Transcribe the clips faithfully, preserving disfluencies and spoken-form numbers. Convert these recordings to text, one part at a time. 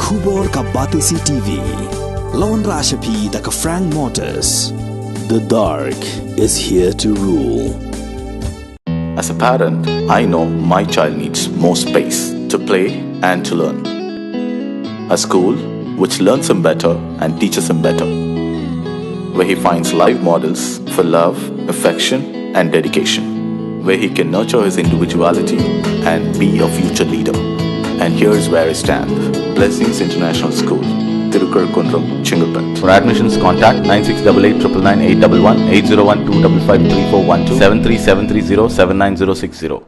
Khubor ka Batesi T V. Lawan Rashapi da ka Frank Motors. The dark is here to rule. As a parent, I know my child needs more space to play and to learn. A school which learns him better and teaches him better, where he finds live models for love, affection, and dedication, where he can nurture his individuality and be a future leader. And here's where I stand. Blessings International School, Tirukar Kundrum, Chengalpet. For admissions, contact nine six double eight triple nine eight double one, eight zero one two double five three four one two, seven three seven three zero seven nine zero six zero.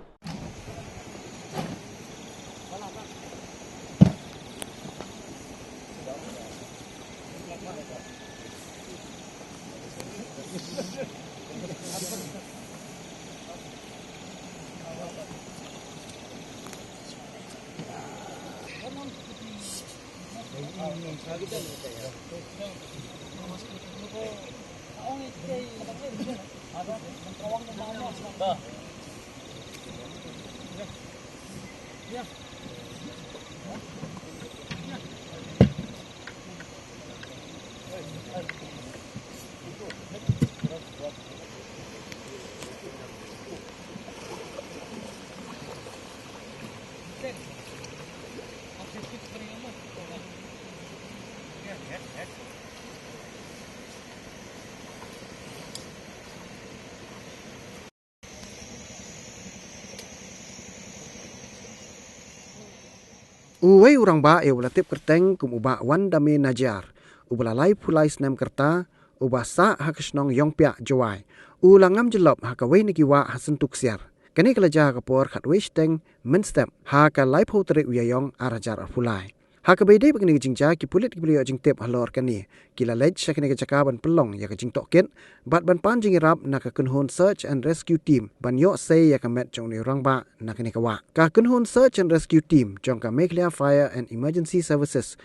Uwei u rangbah ïa uba la tip kyrteng kum u Bah Wandame Najiar, uba la laiphew lai snem ka rta, uba sah ha ka shnong Ïongpiah, Jowai, u la ngam jyllop ha kawei na ki wah ha Syntu Ksiar. Kane ka la jia ha ka por khatwei shiteng mynstep ha ka laiphew tarik u Ïaïong ar hajar arphew lai. Ha kaba ïadei bad kane ka jingjia, ki pulit kiba la ïoh jingtip halor kane ki la leit sha kane ka jaka ban pynlong ïa ka jingtohkit bad ban pan jingïarap na ka kynhun Search and Rescue Team ban ïoh sei ïa ka met jong une u rangbah na kane ka wah. Ka kynhun Search and Rescue Team jong ka Meghalaya Fire and Emergency Services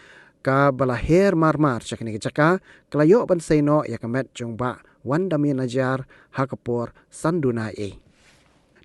kaba la her marmar sha kane ka jaka ka la ïoh ban sei noh ïa ka met jong u Bah Wandame Najiar ha ka por san duna eiei.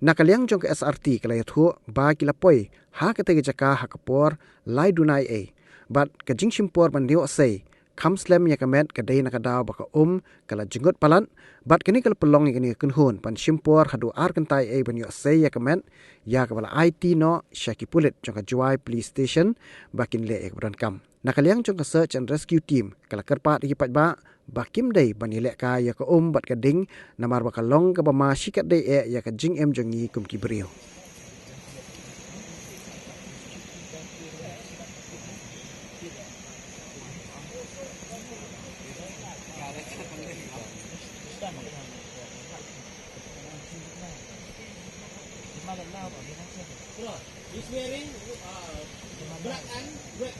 Na ka liang jong ka S R T ka la ïathuh ba ki la poi ha katei ka jaka ha ka por lai duna eiei, bad ka jingshim por ban ïoh sei kham slem ïa ka met ka dei na ka daw ba ka um ka la jngut palat, bad kane ka la pynlong ïa kane ka kynhun ban shim por haduh ar kynta eiei ban ïoh sei ïa ka met, ïa kaba la aiti noh sha ki pulit jong ka Jowai Police Station ba kin leh ïa kaba donkam. Na ka liang jong ka Search and Rescue Team ka la kyrpad ïa ki paidbah ba kim dei ban ïalehkai ïa ka um bad ka ding, namar ba ka long kaba ma shikatdei eh ïa ka jingim jong ngi kum ki briew. He's wearing, uh, black and red.